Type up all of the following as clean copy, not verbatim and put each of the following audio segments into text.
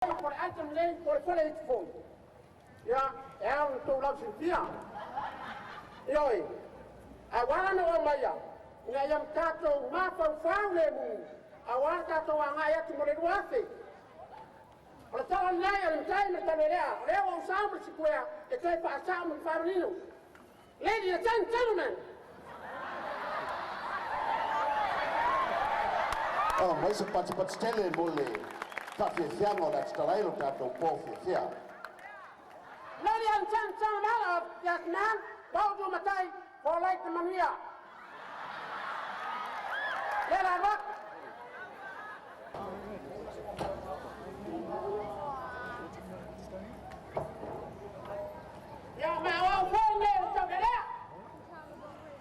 Po le item lenei po le fale iti. Ia, e ao na tou lausilafia. Ioe, ae ua ala ona ou aumaia, ina ia tatou mafaufau lemu, aua le tatou agai atu mo le 2000. O le tala lenei a le matai ma le taulealea, o lea ua ou sau ma le sikuea e toe faasao ma le faamanino. Ladies and gentlemen. Oh, mai se patipati tele mo le faafiafiaga o le atitalai lo tatou po fiafia. Ladies and gentlemen of Vietnam, Baudu Matai, for like the manuia. Lela rock. Ia ma o foi me o tau lea.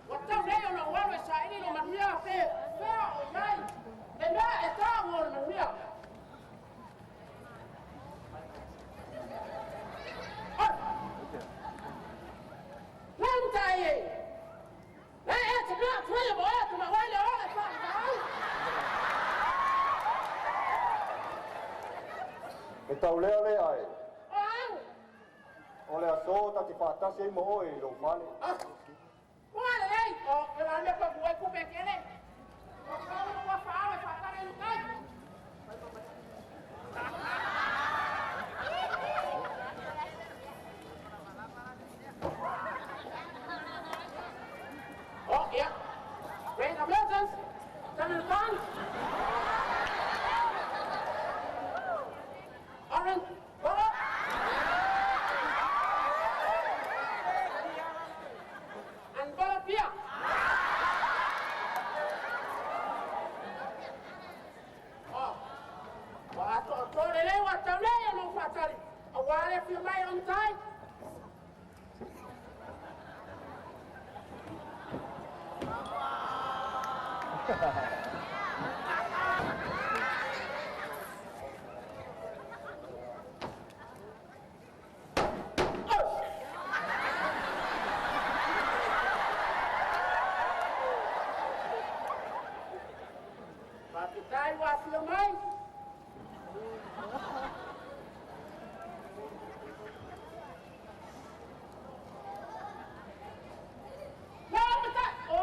O tau lea o no e sa ini lo manuia fe fe o mai. Le mea e tau o le manuia. Lanta e. Le e te mea tuia mo e te ma wai le ole fa ai. E tau lea lea e. O au. O le aso ta te whaatasi ai mo oe i lou fale. Ah. Ua le lei. O ke la me ko bue ku pe kele. O ka ua fa au e fa tare lu kai. Oh, yeah. Great Americans. Seven pounds. Orange butter. And butter beer. Oh. Wa ato to le le wa tau le no fatari. A wa le fi mai on tai. Papitai wa fi mai. No, matai. Oh.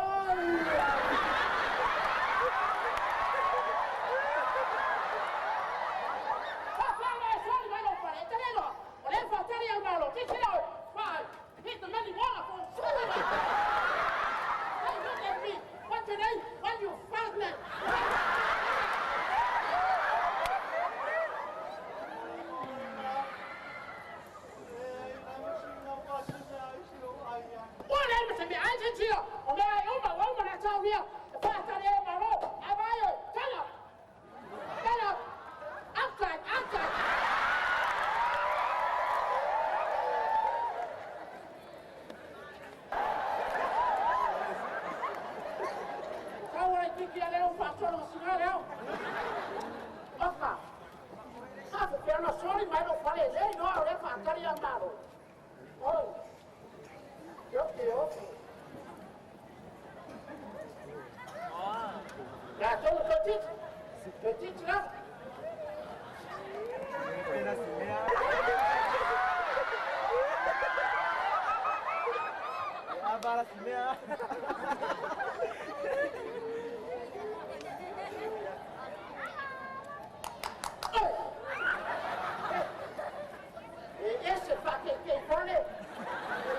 Hey, look at me. What's your name? What you fat man? 我来不是没安进去了，我们还有嘛，我们来照片，发这里嘛喽，阿爸哟，站了，站了，outside outside。看我来弟弟来，我发出了西安了，我靠，他是变了，手里买了发的，人我来发这里样大了，哦。Okay, okay. Ya, todo petit, petit là. E esse fa che che fale.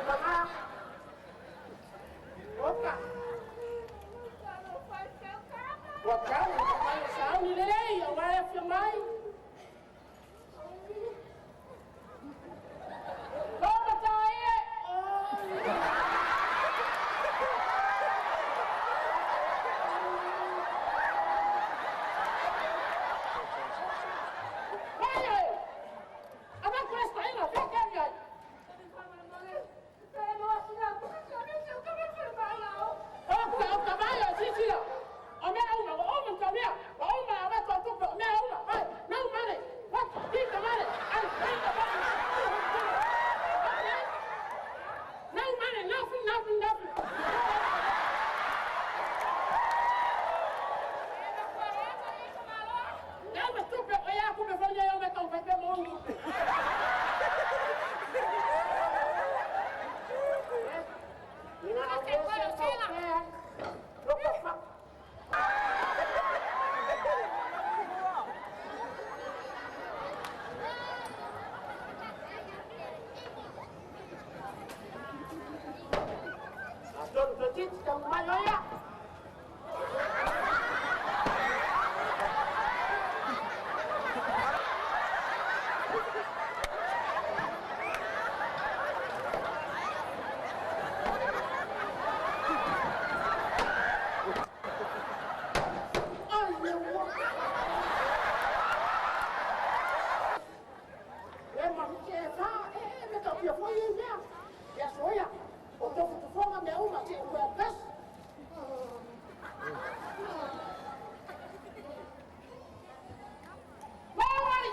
Mamma. Opa. Ua tau, mai sauni lelei, o mai Toititi tau mai oia. Ai, meu E ma ke fa e me ka pia foi e mea. Ia soia. O tofu tufonga mea uma te ua pes. Mawali!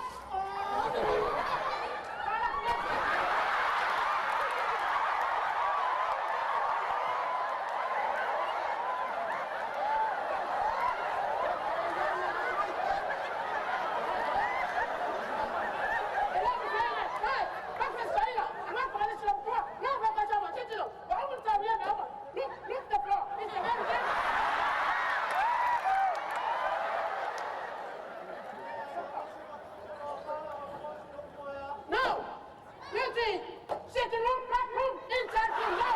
No! Lindsay! Sit in room, back room, inside room, no!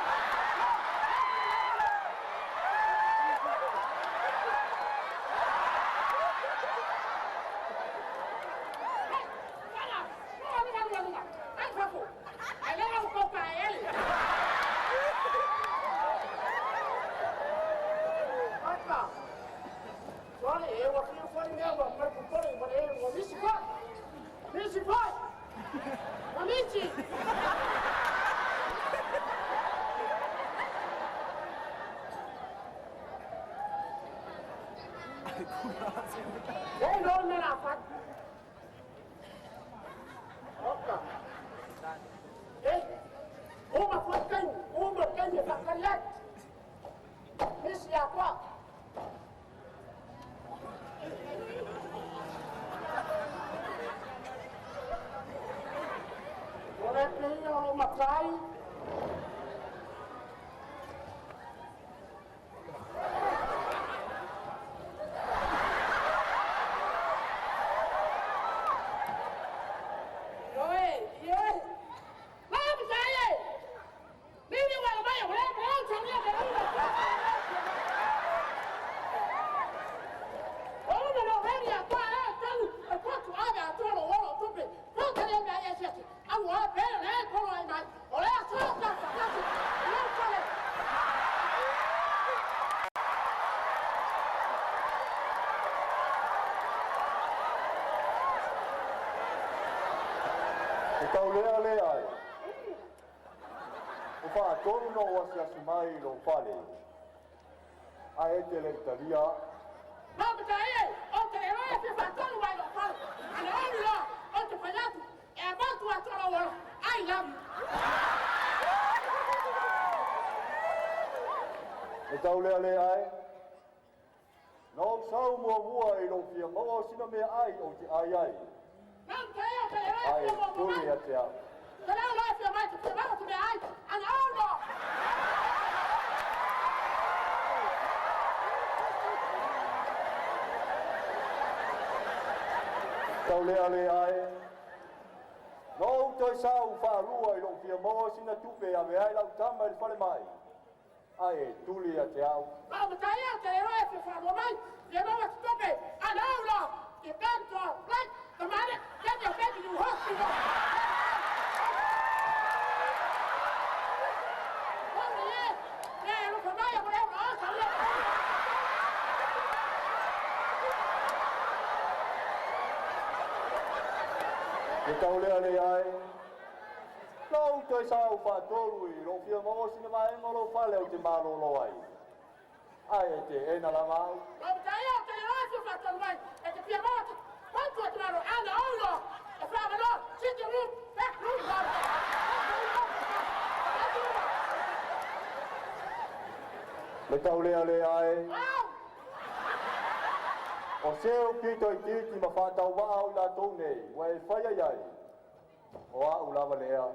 Amici! E non me la fa. Oka. Eh, uma foi quem, uma quem me fa Misi a kwa. Ore pei o matai. Oi, oi. La matai e. Ni ni wa mai o le mo chang ya de o me lo veni a qua e tau e qua tu ave a tu lo oro tu pe tu te le mea e se a wa pe le ko lo ai mai o le a so ta ta ta no fale. E tau lea lea ai. O whaatonu no o asiasi mai i lou fale. A e te le Italia. No me ta e o te le e fi fa tolu mai lo fale ana o lo o te fa yatu e a tu a tu lo oro. I love you. E tau lea lea ai. Na ou sau mua mua i lou fia maua o sina mea ai o te ai ai. No me ta e o te le Ai e fi mo tuli mai a te au. te le lo e fi mai te fi mai te mea ai ana o lo. Tau lea lea ai. Na ou toe sau whaalua i lou fia maua o sina tupe a me ai lau tama i le fale mai. Ai e tuli a te au. No me ta e o te le e fi fa lo mai fi mo te tope ana o lo you come to a flight the money get your baby to hospital. E tau lea lea ai. Na ou toe sau whaatolu i lou fia maua o sina vaenga o lou fale o te malolo ai. Ai e te ena lava au. Le tau lea lea ai. O seo pito i titi ma whātau waa o i lātou nei, ua e whai ai ai. O a u lava lea.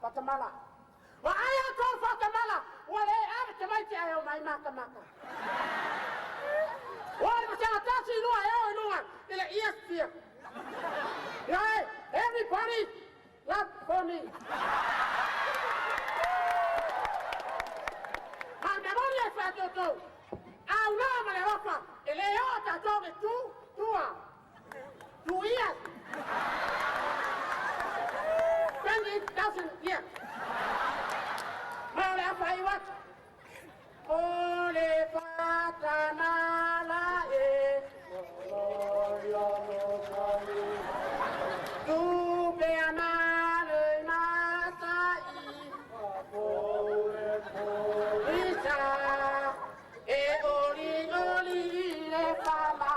Faatamala. Vaai outou faatamala, ua lē ave tamaiti ae omai matamata. Ua le vasaga tasi lua e o i luga i le ia sphere. Yeah, everybody love for me. Ma o le mea moni e faatoutou, auloa ma le alofa, e lē oo tatou le tu, tua, 2 years, 20,000 years. Ma o le a faaiu atu. O le faatamala e, tupe amale matai, Isa, e oli oli le fala,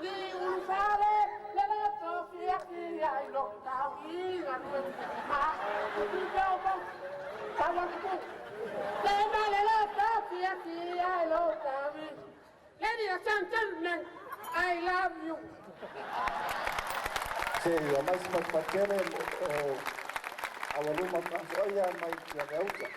li ulufale, le loto fia fia i lo tau i galue. Ma, i peo pau, tau atu. Le ma le loto fia fia i lo tau i. Ladies and gentlemen, I love you. Se ia mai se patipati tele o aualuma faasoaia mai Tiavea Uta.